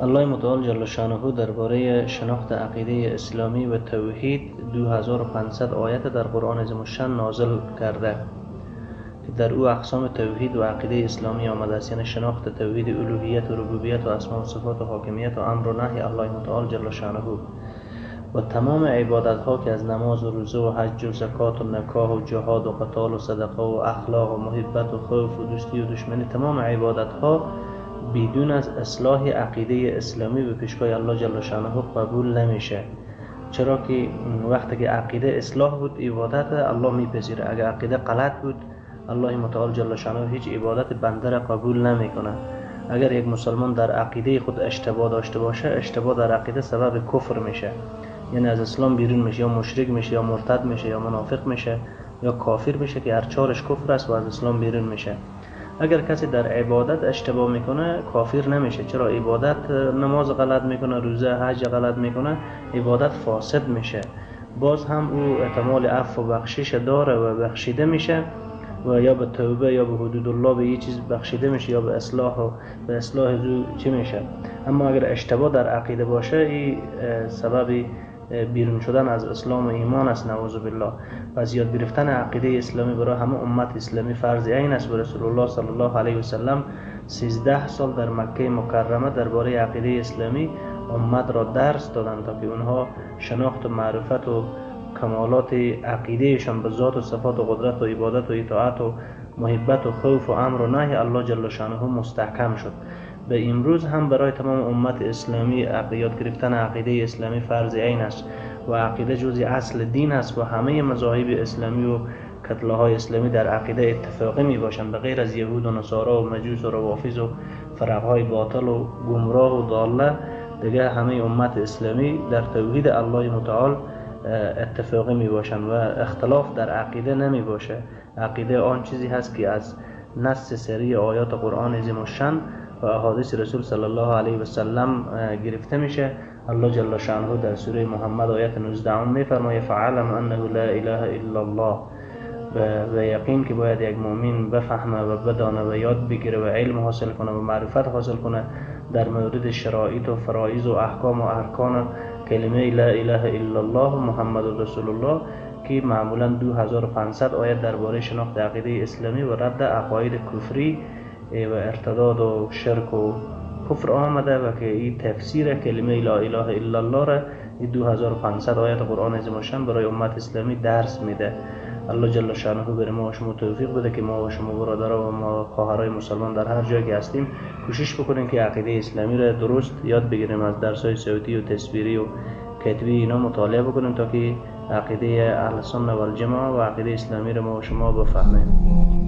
الله متعال جل شانه درباره شناخت عقیده اسلامی و توحید 2500 آیت در قرآن عظیم الشان نازل کرده که در او اقسام توحید و عقیده اسلامی آمده است، یعنی شناخت توحید الوهیت و ربوبیت و اسما و صفات و حاکمیت و امر و نهی الله متعال جل شانه و تمام عبادت ها که از نماز و روزه و حج و زکات و نکاح و جهاد و قتال و صدقه و اخلاق و محبت و خوف و دوستی و دشمنی، تمام عبادت ها بدون از اصلاح عقیده اسلامی به پیشگاه الله جل شانه قبول نمیشه. چرا که وقتی که عقیده اصلاح بود عبادت الله میپذیره، اگر عقیده غلط بود الله متعال جل شانه هیچ عبادت بنده را قبول نمیکنه. اگر یک مسلمان در عقیده خود اشتباه داشته باشه، اشتباه در عقیده سبب کفر میشه، یعنی از اسلام بیرون میشه، یا مشرک میشه، یا مرتد میشه، یا منافق میشه، یا کافر میشه که هر چهارش کفر است و از اسلام بیرون میشه. اگر کسی در عبادت اشتباه میکنه کافر نمیشه، چرا عبادت نماز غلط میکنه، روزه حج غلط میکنه، عبادت فاسد میشه، باز هم او احتمال عفو و بخشش داره و بخشیده میشه و یا به توبه یا به حدود الله به یه چیز بخشیده میشه یا به اصلاح و به اصلاح زو چی میشه. اما اگر اشتباه در عقیده باشه این سبب بیرون شدن از اسلام و ایمان است، نعوذ بالله. پس یاد گرفتن عقیده اسلامی برای همه امت اسلامی فرض عین است و رسول الله صلی الله علیه و سلم 13 سال در مکه مکرمه درباره عقیده اسلامی امت را درس دادند تا که اونها شناخت و معرفت و کمالات عقیدهشان به ذات و صفات و قدرت و عبادت و اطاعت و محبت و خوف و امر و نهی الله جل شانه مستحکم شد. به امروز هم برای تمام امت اسلامی یاد گرفتن عقیده اسلامی فرض عین است و عقیده جزء اصل دین است و همه مذاهب اسلامی و کتله های اسلامی در عقیده اتفاقی می باشند، به غیر از یهود و نصارا و مجوس و روافض و فرق های باطل و گمراه و ضاله، دیگه همه امت اسلامی در توحید الله متعال اتفاقی می باشند و اختلاف در عقیده نمی باشه. عقیده آن چیزی هست که از نص سری آیات قرآن عظیم الشان و احادیث رسول صلی الله علیه و سلم گرفته میشه. الله جل شانه در سوره محمد آیت 19 میفرمایه فعلم انه لا اله الا الله، و یقین که باید یک مؤمن بفهمه و بدانه و یاد بگیره و علم حاصل کنه و معرفت حاصل کنه در مورد شرایط و فرایض و احکام و ارکان کلمه لا اله الا الله محمد رسول الله که معمولا 2500 آیت درباره شناخت عقیده اسلامی و رد عقاید کفری و ارتداد و شرک و کفر آمده و که این تفسیر کلمه لا اله الا الله را 2500 آیت قرآن عظیم الشان برای امت اسلامی درس میده. الله جل شانه بر ما و شما توفیق بده که ما و شما برادرها و ما خواهرای مسلمان در هر جایی که هستیم کوشش بکنیم که عقیده اسلامی را درست یاد بگیریم، از درس‌های صوتی و تصویری و کتبی اینا مطالعه بکنیم تا که عقیده اهل سنت و الجماعه و عقیده اسلامی را ما و شما بفهمیم.